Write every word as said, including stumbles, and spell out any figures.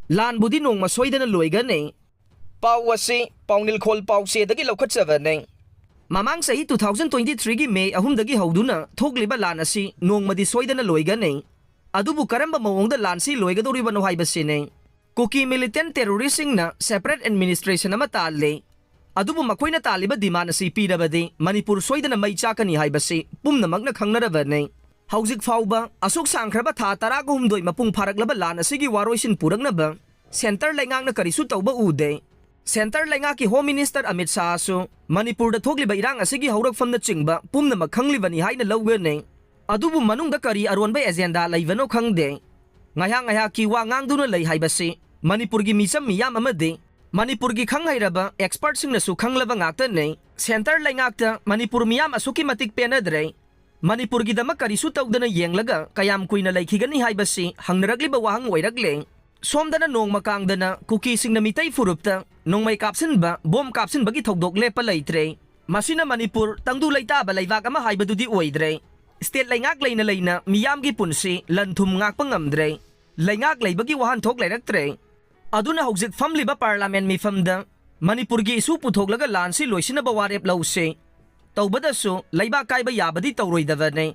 ꯂꯥꯟꯕꯨꯗꯤ ꯅꯣꯡꯃ ꯁꯣꯏꯗꯅ ꯂꯣꯏꯒꯅꯤ꯫ ꯄꯥꯎ ꯑꯁꯤ ꯄꯥꯎꯅꯤꯜꯈꯣꯜ ꯄꯥꯎꯆꯦꯗꯒꯤ ꯂꯧꯈꯠꯆꯕꯅꯤ꯫ ꯃꯃꯥꯡ ꯆꯍꯤ two thousand twenty threeꯒꯤ May ꯑꯍꯨꯝꯗꯒꯤ ꯍꯧꯗꯨꯅ ꯊꯣꯛꯂꯤꯕ ꯂꯥꯟ ꯑꯁꯤ ꯅꯣꯡꯃꯗꯤ ꯁꯣꯏꯗꯅ ꯂꯣꯏꯒꯅꯤ꯫ ꯑꯗꯨꯕꯨ ꯀꯔꯝꯕ ꯃꯑꯣꯡꯗ ꯂꯥꯟꯁꯤ ꯂꯣꯏꯒꯗꯧꯔꯤꯕꯅꯣ ꯍꯥꯏꯕꯁꯤꯅꯤ꯫ ꯀꯨꯀꯤ militant terroristꯁꯤꯡꯅ separate administration ꯑꯃ ꯇꯥꯜꯂꯤ꯫ ꯑꯗꯨꯕꯨ ꯃꯈꯣꯏꯅ ꯇꯥꯜꯂꯤꯕ demand ꯑꯁꯤ ꯄꯤꯔꯕꯗꯤ ꯃꯅꯤꯄꯨꯔ ꯁꯣꯏꯗꯅ ꯃꯩ ꯆꯥꯛꯀꯅꯤ ꯍꯥꯏꯕꯁꯤ ꯄꯨꯝꯅꯃꯛꯅ ꯈꯪꯅꯔꯕꯅꯤ꯫ ꯍꯧꯖꯤꯛ ꯐꯥꯎꯕ ꯑꯁꯨꯛ ꯁꯥꯡꯈ꯭ꯔꯕ ꯊꯥ ꯇꯔꯥꯒ ꯍꯨꯝꯗꯣꯏ ꯃꯄꯨꯡ ꯐꯥꯔꯛꯂꯕ ꯂꯥꯟ ꯑꯁꯤꯒꯤ ꯋꯥꯔꯣꯏꯁꯤꯟ ꯄꯨꯔꯛꯅꯕ centre ꯂꯩꯉꯥꯛꯅ ꯀꯔꯤꯁꯨ ꯇꯧꯕ ꯎꯗꯦ꯫ Centre ꯂꯩꯉꯥꯛꯀꯤ Home Minister ꯑꯃꯤꯠ ꯁꯥꯍꯁꯨ ꯃꯅꯤꯄꯨꯔꯗ ꯊꯣꯛꯂꯤꯕ ꯏꯔꯥꯡ ꯑꯁꯤꯒꯤ ꯍꯧꯔꯛꯐꯝꯅꯆꯤꯡꯕ ꯄꯨꯝꯅꯃꯛ ꯈꯪꯂꯤꯕꯅꯤ ꯍꯥꯏꯅ ꯂꯧꯒꯅꯤ꯫ ꯑꯗꯨꯕꯨ ꯃꯅꯨꯡꯗ ꯀꯔꯤ ꯑꯔꯣꯟꯕ agenda ꯂꯩꯕꯅꯣ ꯈꯪꯗꯦ꯫ ꯉꯥꯏꯍꯥꯛ ꯉꯥꯏꯍꯥꯛꯀꯤ ꯋꯥ ꯉꯥꯡꯗꯨꯅ ꯂꯩ ꯍꯥꯏꯕꯁꯤ ꯃꯅꯤꯄꯨꯔꯒꯤ ꯃꯤꯆꯝ ꯃꯤꯌꯥꯝ ꯑꯃꯗꯤ ꯃꯅꯤꯄꯨꯔꯒꯤ ꯈꯪ ꯍꯩꯔꯕ expertꯁꯤꯡꯅꯁꯨ ꯈꯪꯂꯕ ꯉꯥꯛꯇꯅꯤ꯫ Centre ꯂꯩꯉꯥꯛꯇ ꯃꯅꯤꯄꯨꯔ ꯃꯤꯌꯥꯝ ꯑꯁꯨꯛꯀꯤ ꯃꯇꯤꯛ ꯄꯦꯟꯅꯗ꯭ꯔꯦ꯫ ꯃꯅꯤꯄꯨꯔꯒꯤꯗꯃꯛ ꯀꯔꯤꯁꯨ ꯇꯧꯗꯅ ꯌꯦꯡꯂꯒ ꯀꯌꯥꯝ ꯀꯨꯏꯅ ꯂꯩꯈꯤꯒꯅꯤ ꯍꯥꯏꯕꯁꯤ ꯍꯪꯅꯔꯛꯂꯤꯕ ꯋꯥꯍꯪ ꯑꯣꯏꯔꯛꯂꯦ꯫ ꯁꯣꯝꯗꯅ ꯅꯣꯡꯃ ꯀꯥꯡꯗꯅ ꯀꯨꯀꯤꯁꯤꯡꯅ ꯃꯤꯇꯩ ꯐꯨꯔꯨꯞꯇ ꯅꯣꯡꯃꯩ ꯀꯥꯞꯁꯤꯟꯕ, ꯕꯣꯝ ꯀꯥꯞꯁꯤꯟꯕꯒꯤ ꯊꯧꯗꯣꯛ ꯂꯦꯞꯄ ꯂꯩꯇ꯭ꯔꯦ꯫ ꯃꯁꯤꯅ ꯃꯅꯤꯄꯨꯔ ꯇꯪꯗꯨ ꯂꯩꯇꯥꯕ ꯂꯩꯕꯥꯛ ꯑꯃ ꯍꯥꯏꯕꯗꯨꯗꯤ ꯑꯣꯏꯗ꯭ꯔꯦ꯫ State ꯂꯩꯉꯥꯛ ꯂꯩꯅ ꯂꯩꯅ ꯃꯤꯌꯥꯝꯒꯤ ꯄꯨꯟꯁꯤ ꯂꯟ ꯊꯨꯝ ꯉꯥꯛꯄ ꯉꯝꯗ꯭ꯔꯦ꯫ ꯂꯩꯉꯥꯛ ꯂꯩꯕꯒꯤ ꯋꯥꯍꯟꯊꯣꯛ ꯂꯩꯔꯛꯇ꯭ꯔꯦ꯫ ꯑꯗꯨꯅ ꯍꯧꯖꯤꯛ ꯐꯝꯂꯤꯕ Parliament ꯃꯤꯐꯝꯗ ꯃꯅꯤꯄꯨꯔꯒꯤ issue ꯄꯨꯊꯣꯛꯂꯒ ꯂꯥꯟꯁꯤ ꯂꯣꯏꯁꯤꯟꯅꯕ ꯋꯥꯔꯦꯞ ꯂꯧꯁꯤ꯫ ꯇꯧꯕꯗꯁꯨ ꯂꯩꯕꯥꯛ ꯀꯥꯏꯕ ꯌꯥꯕꯗꯤ ꯇꯧꯔꯣꯏꯗꯕꯅꯤ꯫